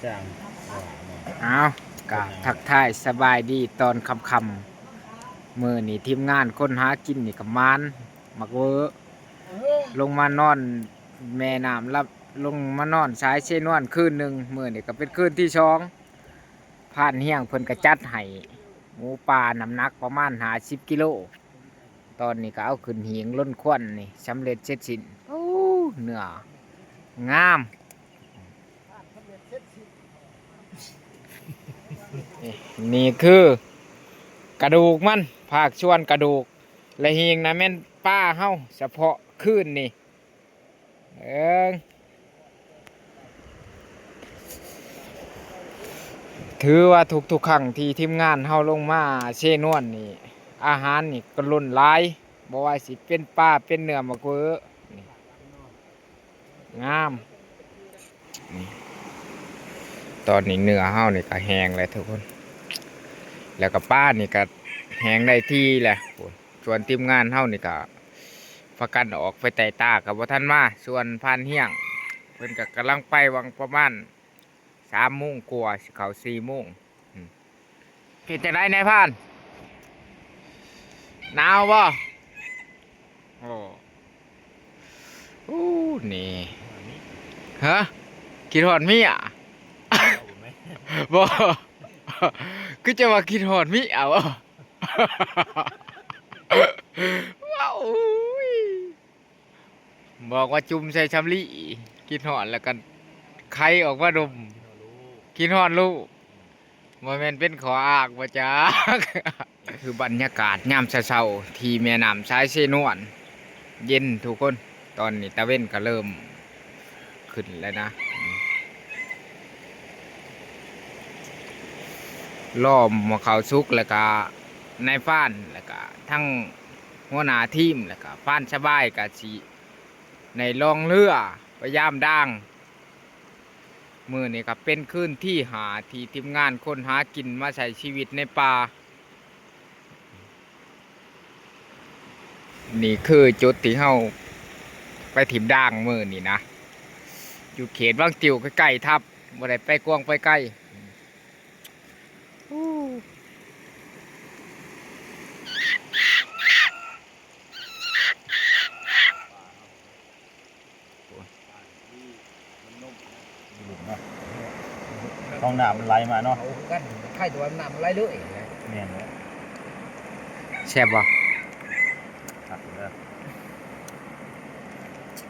ເອົາ ກະທັກທາຍສະບາຍດີຕອນຄ່ຳໆ. ມື້ນີ້ທີມງານຄົນຫາກິນນີ້ກະໝານ ໝາກເວີ ລົງມານອນແມ່ນ້ຳລະ ລົງມານອນສາຍເຊນວນຄືນໜຶ່ງ. ມື້ນີ້ກະເປັນຄືນທີສອງ ພານຮຽງເພິ່ນກະຈັດໃຫ້ໝູປ່ານ້ຳໜັກປະມານຫ້າສິບກິໂລ. ຕອນນີ້ກໍເອົາຂຶ້ນຫີງລົນຄວັນນີ້ສຳເລັດເສັດສິ້ນ. ໂອ້ ເນື້ອງາມ. ນີ້ຄືກະດູກມັນ ພາກສ່ວນກະດູກ ແລະ ຫີງນະແມ່ນປາເຮົາສະເພາະຄືນນີ້. ເອີ ຖືວ່າທຸກໆຄັ້ງທີ່ທີມງານເຮົາລົງມາເຊນວນນີ້ ອາຫານນີ້ກໍລົ້ນຫຼາຍ ບໍ່ວ່າຊິເປັນປາເປັນເນື້ອໝາກເວີນີ້ ງາມ. ນີ້ ຕອນນີ້ເນື້ອເຮົານີ້ກໍແຫ້ງແລ້ວທຸກຄົນ ແລ້ວກໍປານີ້ກໍແຫ້ງໄດ້ທີ່ແລ້ວ. ສ່ວນທີມງານເຮົານີ້ກໍພາກັນອອກໄປໄຕ່ຕາກໍບໍ່ທັນມາ. ສ່ວນພານຮຽງເພິ່ນກໍກຳລັງໄປຫວ່າງປະມານສາມໂມງກວ່າ ຊິເຂົ້າສີ່ໂມງ. ເປັນຈັ່ງໃດນາຍພານ? ໜາວບໍ່? ໂອ້ ໂອ້ ນີ້ ຮະ? ຄິດຮອດເມຍ? ບໍ່ ຄືຈະວ່າຄິດຮອດເມຍບໍ່? ວ້າວ ໂອ້ຍ ບອກວ່າຈຸ່ມໃສ່ສຳລີ ຄິດຮອດແລ້ວກໍໄຄອອກມາດົມ ຄິດຮອດລູກ ບໍ່ແມ່ນເປັນຂໍ້ອ້າງບໍ່ຈັກ. ຄືບັນຍາກາດຍາມເຊົ້າໆ ທີ່ແມ່ນ້ຳສາຍເຊນວນ ເຢັນທຸກຄົນ. ຕອນນີ້ຕາເວັນກໍເລີ່ມຂຶ້ນແລ້ວນະ ລ້ອມໝໍ້ເຂົ້າສຸກ ແລ້ວກະນາຍພານ ແລ້ວກະທັງຫົວໜ້າທີມ ແລ້ວກະພານສະບາຍ ກະຊິໃນລ່ອງເຮືອໄປຢາມດາງ. ມື້ນີ້ກໍເປັນຄືນທີຫ້າ ທີ່ທີມງານຄົນຫາກິນມາໃຊ້ຊີວິດໃນປ່າ. ນີ້ຄືຈຸດທີ່ເຮົາໄປຖິ້ມດາງມື້ນີ້ນະ ຢູ່ເຂດວັງຕິວ ໃກ້ໆຖ້ຳ ບໍ່ໄດ້ໄປກວ້າງໄປໄກ. ຫ້ອງນ້ຳມັນໄຫຼມາເນາະ ເອົາຄືກັນ ໄຄແຕ່ວ່ານ້ຳມັນໄຫຼເລີຍ. ແມ່ນແຫຼະ ແຊບບໍ່? ຄັກຢູ່ເດີ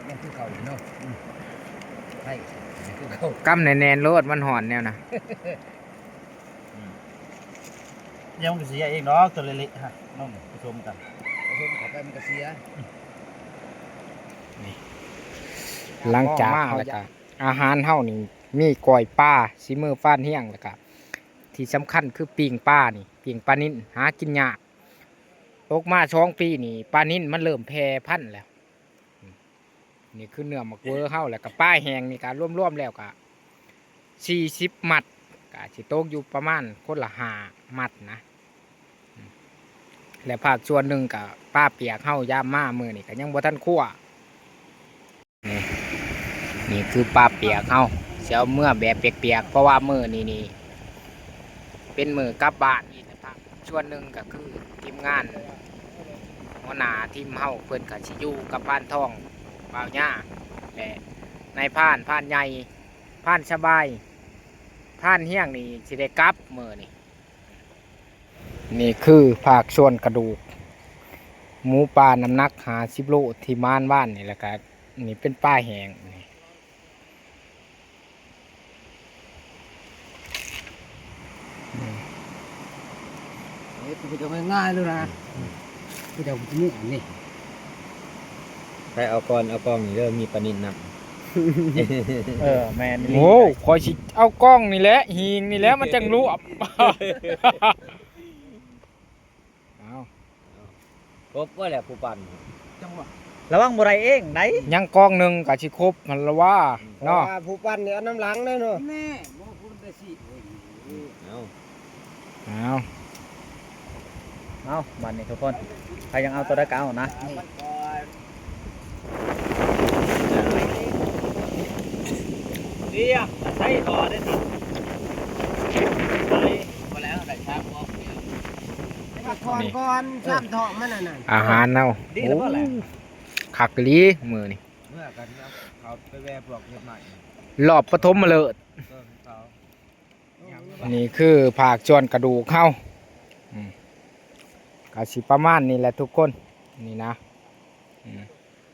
ຍັງຄືເກົ່າຢູ່ເນາະ ອືມ ໄຄຍັງຄືເກົ່າ ກຳແໜ້ນໆໂລດ ມັນຮ້ອນແນວນະ. ອືມ ດຽວມັນກໍເສຍເອງດອກ ຕົວເລັກໆ ຮະ ນ້ອງ ປະສົມກັນ ປະສົມເຂົ້າໄປມັນກໍເສຍ. ນີ້ ຫຼັງຈາກເຮົາ ແລ້ວກໍອາຫານເຮົານີ້ມີກ້ອຍປາ ສີມືພານຮຽງ ແລ້ວກໍທີ່ສຳຄັນຄືປີ້ງປານີ້ ປີ້ງປານິນ ຫາກິນຍາກ ຕົກມາສອງປີນີ້ ປານິນມັນເລີ່ມແຜ່ພັນແລ້ວ. ນີ້ຄືເນື້ອໝາກເວີເຮົາ ແລ້ວກໍປາແຫ້ງນີ້ກໍລວມໆແລ້ວກໍສີ່ສິບມັດ ກໍຊິຕົກຢູ່ປະມານຄົນລະຫ້າມັດນະ ແລະ ພາກສ່ວນໜຶ່ງກໍປາປຽກເຮົາຍາມມາມື້ນີ້ກໍຍັງບໍ່ທັນຄົວ. ນີ້ ນີ້ຄືປາປຽກເຮົາ ຊິເອົາເມືອແບບປຽກໆ ເພາະວ່າມື້ນີ້ນີ້ເປັນມື້ກັບບ້ານ. ອີກພາກສ່ວນໜຶ່ງກໍຄືທີມງານ ຫົວໜ້າທີມເຮົາ ເພິ່ນກໍຊິຢູ່ກັບພານທອງ ບ່າວຍາ ແລະ ນາຍພານ ພານໃຫຍ່ ພານສະບາຍ ພານຮຽງນີ້ຊິໄດ້ກັບມື້ນີ້. ນີ້ຄືພາກສ່ວນກະດູກໝູປ່ານ້ຳໜັກຫ້າສິບໂລທີ່ມານວານນີ້ ແລ້ວກະນີ້ເປັນປາແຫ້ງນີ້. ເຮັດຄືເຈົ້າງ່າຍໆເລີຍນະ ຄືເຈົ້າມີອັນນີ້ ໃຜເອົາກ່ອນເອົາກ້ອງນີ້ເດີ ມີປານິນນຳ. ເອີ ແມ່ນອີ່ຫຼີ. ໂອ້ ຂ້ອຍຊິເອົາກ້ອງນີ້ແຫຼະ ຫີງນີ້ແຫຼະ ມັນຈັ່ງລວບ. ເອົາ ຄົບບໍ່ແຫຼະຜູ້ປັ່ນ ຈັງຫວະ ລະວັງບໍ່ໄດ້ເອງໄດ໋. ຍັງກ້ອງໜຶ່ງກໍຊິຄົບຫັ້ນລະວ່າ ເນາະ ເພາະວ່າຜູ້ປັ່ນນີ້ເອົານຳຫຼັງເດ້ເນາະ. ແນ່ ບໍ່ ຜູ້ໄດ້ຊິ ເອົາ ເອົາ ເອົາ ບາດນີ້ທຸກຄົນ ໃຜຢາກເອົາຕົວໃດກໍເອົານະ. ນີ້ ດຽວ ໃສ່ຕໍ່ໄດ້ຕິ. ຖອນກ່ອນ ຊ້ຳທ້ອງມັນອັນນັ້ນ ອາຫານເຮົາ ດີແລ້ວ ໂອ້ ພໍແລ້ວ ຄັກອີ່ຫຼີມື້ນີ້ ເມື່ອກັນເນາະ ເຂົາໄປແວ່ພວກເຮັດໃໝ່ ລອບປະຖົມມະເລີດ ເອີ ເຂົາ ນີ້ຄືພາກສ່ວນກະດູກເຮົາ ອືມ ກະຊິປະມານນີ້ແຫຼະທຸກຄົນ ນີ້ນະ ອືມ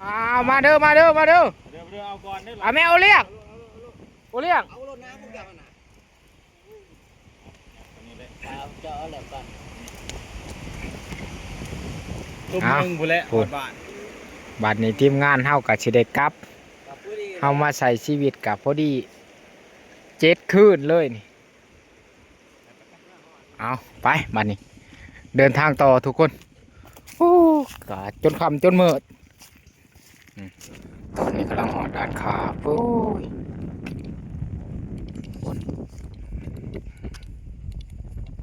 ອ້າວ ມາເດີ ມາເດີ ມາເດີ ເດີ ເດີ ເອົາກ່ອນເດີ ອາ ແມ່ໂອລ້ຽງ ໂອລ້ຽງ ເອົາໂລດນະ ພວກເຈົ້ານະ ເອົາ ເຈົ້າເອົາແລ້ວກ່ອນ ທຸ່ມໜຶ່ງພຸ້ນແຫຼະ ຮອດບ້ານ ບັດນີ້ທີມງານເຮົາກະຊິໄດ້ກັບ ເຮົາມາໃຊ້ຊີວິດກະພໍດີເຈັດຄືນເລີຍນີ້ ເອົາ ໄປ ບັດນີ້ເດີນທາງຕໍ່ທຸກຄົນ ໂອ້ ກະຈົນຄ່ຳຈົນມືດ ອືມ ຕອນນີ້ກຳລັງຮອດດ່ານຂາບ ໂອ້ຍ ຄົນ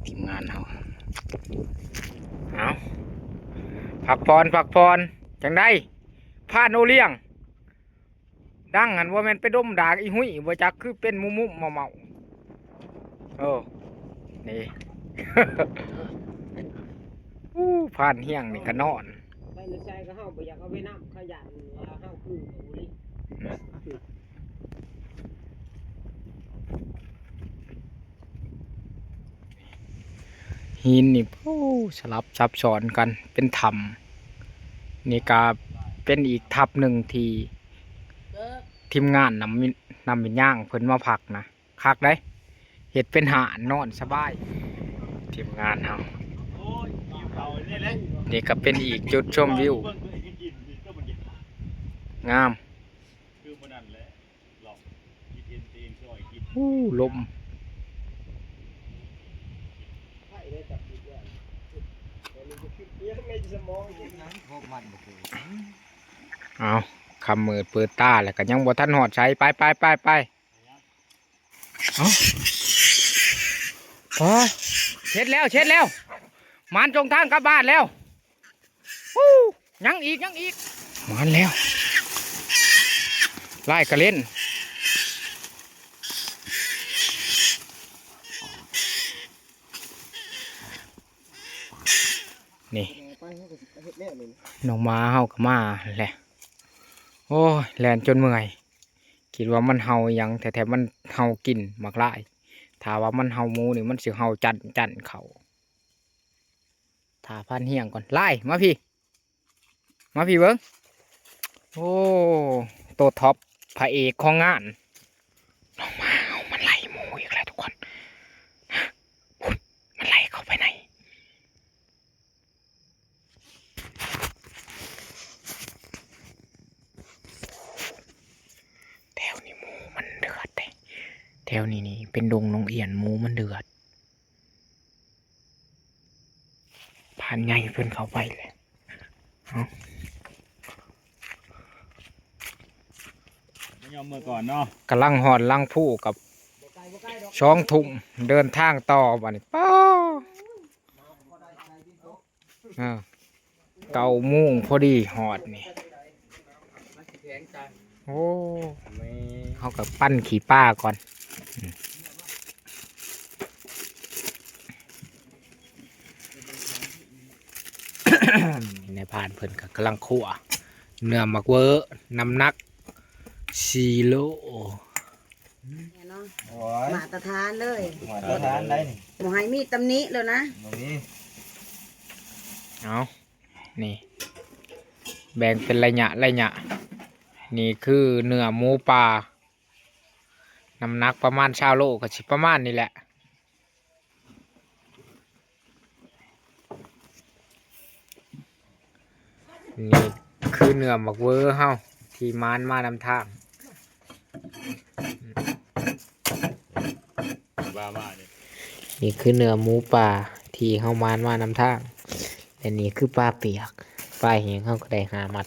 ທີມງານເຮົາ ເອົາ ພັກຜ່ອນ ພັກຜ່ອນ ຈັ່ງໃດ ຜ່ານໂອລ້ຽງ ດັງຫັ້ນບໍ່ແມ່ນໄປດົມດາກອີຫຸ້ຍບໍ່ຈັກ ຄືເປັນມຸມໆເມົາໆ ເອີ ນີ້ ອູ້ ຜ່ານຮຽງນີ້ກະນອນ ໄປໃນໃສກະເຮົາບໍ່ຢາກເອົາໄປນຳ ເຂົາຢ້ານເຮົາຄື ຫີນນີ້ ໂອ້ ສະຫຼັບສັບຊ້ອນກັນເປັນຖ້ຳ ນີ້ກະເປັນອີກທັບໜຶ່ງທີ່ທີມງານນຳ ນຳວິນຍາງເພິ່ນມາພັກນະ ຄັກເດ້ ເຮັດເປັນຮ້ານນອນສະບາຍ ທີມງານເຮົາ ນີ້ກະເປັນອີກຈຸດຊົມວິວງາມ ໂອ້ ລົມ ເອົາ ຄ່ຳມືດເປີດຕາແລ້ວກະຍັງບໍ່ທັນຮອດໃສ ໄປ ໄປ ໄປ ໄປ ເອົາ ໂອ້ ເຊັດແລ້ວ ເຊັດແລ້ວ ໝານສົ່ງທາງກັບບ້ານແລ້ວ. ອູ້ ຍັງອີກ ຍັງອີກ ມາແລ້ວ ຫຼາຍກະເຫຼັ້ນ ນີ້ ນ້ອງໝາເຮົາກະມາແຫຼະ ໂອ້ຍ ແລ່ນຈົນເມື່ອຍ ຄິດວ່າມັນເຫົ່າອີ່ຫຍັງ ແທ້ໆມັນເຫົ່າກິ່ນໝາກລາຍ ຖ້າວ່າມັນເຫົ່າໝູນີ້ ມັນຊິເຫົ່າຈັນໆເຂົ້າ. ຖ້າພັນຮຽງກ່ອນ ລາຍ ມາພີ້ ມາພີ້ເບິ່ງ ໂອ້ ໂຕທັອບ ພະເອກຂອງງານ ນ້ອງໝາເຮົາມັນໄລ່ໝູອີກແລ້ວທຸກຄົນ ພຸ້ນ ມັນໄລ່ເຂົ້າໄປໃນ ແຖວນີ້ໝູມັນເດືອດເດ້ ແຖວນີ້ນີ້ເປັນດົງນ້ອງອຽນ ໝູມັນເດືອດ. ພານໃຫຍ່ເພິ່ນເຂົ້າໄປແລ້ວ ເອົາ ບໍ່ຍອມເມືອກ່ອນເນາະ ກຳລັງຮອດຫຼັງພູກັບ ສອງທຸ່ມ ເດີນທາງຕໍ່ບາດນີ້ ປ້າ ເອີ ເກົ້າໂມງພໍດີຮອດນີ້ ໂອ້ ແມ່ ເຮົາກະປັ່ນຂີ້ປາກ່ອນ ນາຍພານເພິ່ນກະກຳລັງຂົ້ວເນື້ອໝາກເວີ ນ້ຳໜັກສີ່ໂລ. ແນ່ນອນ ໂອ້ຍ ມາດຕະຖານເລີຍ ມາດຕະຖານໄດ໋ນີ້ ບໍ່ໃຫ້ມີຕຳໜິເລີຍນະ ບໍ່ມີ ເອົາ ນີ້ ແບ່ງເປັນໄລຍະໄລຍະ ນີ້ຄືເນື້ອໝູປ່າ ນ້ຳໜັກປະມານຊາວໂລ ກະຊິປະມານນີ້ແຫຼະ. ນີ້ຄືເນື້ອໝາກເວີເຮົາທີ່ໝານມານຳທາງ ວ່າມານີ້ ນີ້ຄືເນື້ອໝູປ່າທີ່ເຮົາໝານມານຳທາງ ແລະນີ້ຄືປາປຽກ ປາແຫ້ງເຮົາກະໄດ້ຫ້າມັດ.